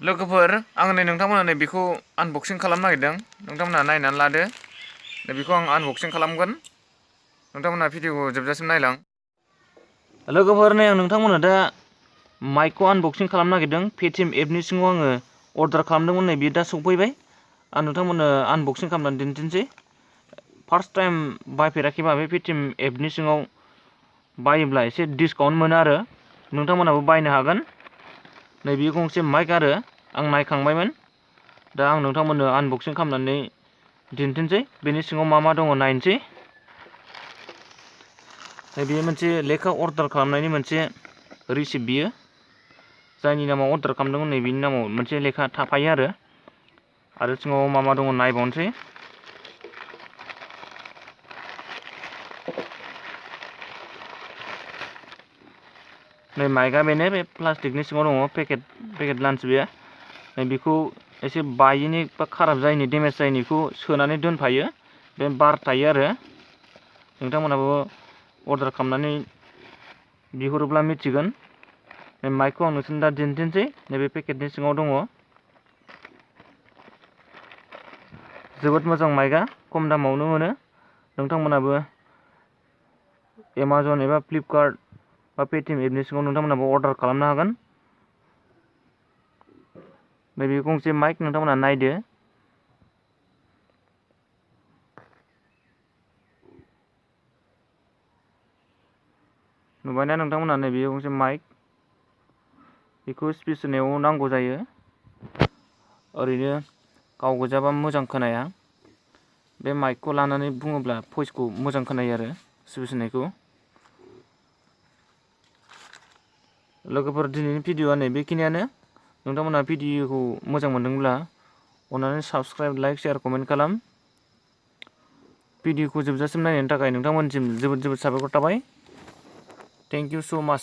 लोगोफोर आं नै नोंथांमोना बेखौ आनबक्सिं खालामनो नागिरदों नोंथांमोना नायनानै लादो बेखौ आं आनबक्सिं खालामगोन नोंथांमोना भिडिअखौ जोबजासिम नायलां लोगोफोर नै आं नोंथांमोना दा माइकखौ आनबक्सिं खालामनो नागिरदों पेटिएम एपनि सिङाव आङो अर्डार खालामदोंमोन नै बियो दा सफैबाय आं नोंथांमोननो आनबक्सिं खालामनानै दिन्थिनोसै फार्स्ट टाइम बायफेराखैबा बे पेटिएम एपनि सिङाव बायोब्ला एसे डिसकाउन्ट मोनो आरो नोंथांमोनाबो बायनो हागोन नै बियो गंसे माइक आरो आं नायखांबायमोन दा आं नोंथांमोननो आनबक्सिं खालामनानै दिन्थिनोसै बेनि सिङाव मा मा दङ नायनोसै नै बेयो मोनसे लेखा अर्डार खालामनायनि मोनसे रिसिप्ट बियो जायनि नामाव अर्डार खालामदोंमोन नै बिनि नामाव मोनसे लेखा थाफायो आरो सिङाव मा मा दङ नायबावनोसै नै माइकआ बेनो बे प्लास्टिकनि सिङाव दङ पेकेट लान्च बेयो नै बेखौ एसे बायिनि बा खाराब जायिनि डेमेज जायिनिखौ सोनानै दोनफायो बे बार थायो आरो नोंथांमोनाबो अर्डार खालामनानै बिहरोब्ला मिथिगोन बे माइकखौ आं नोंसोरनो दा दिन्थिनोसै नैबे पेकेटनि सिङाव दङ जोबोद मोजां माइकआ खम दामावनो मोनो नोंथांमोनाबो एमाजन एबा फ्लिपकार्ट बा पेटिएम एपनि सिङाव नोंथांमोनाबो अर्डार खालामनो हागोन नैबे गंसे माइक नोंथांमोना नायदो नुबायना नोंथांमोना नैबे गंसे माइक बेखौ स्पिच होनायाव नांगौ जायो ओरैनो गाव गोजाबा मोजां खोनाया बे माइकखौ लानानै बुङोब्ला भइसखौ मोजां खोनायो आरो स्पिच होनायखौ लोगोफोर दिनैनि भिडिअआ नै बेखिनियानो नोंथांमोना भिडिअखौ मोजां मोनदोंब्ला अन्नानै साबस्क्राइब लाइक शेयार कमेन्ट खालाम भिडिअखौ जोबजासिम नायनायनि थाखाय नोंथांमोननिसिम जोबोद साबायखर थाबाय थेंक इउ सो माच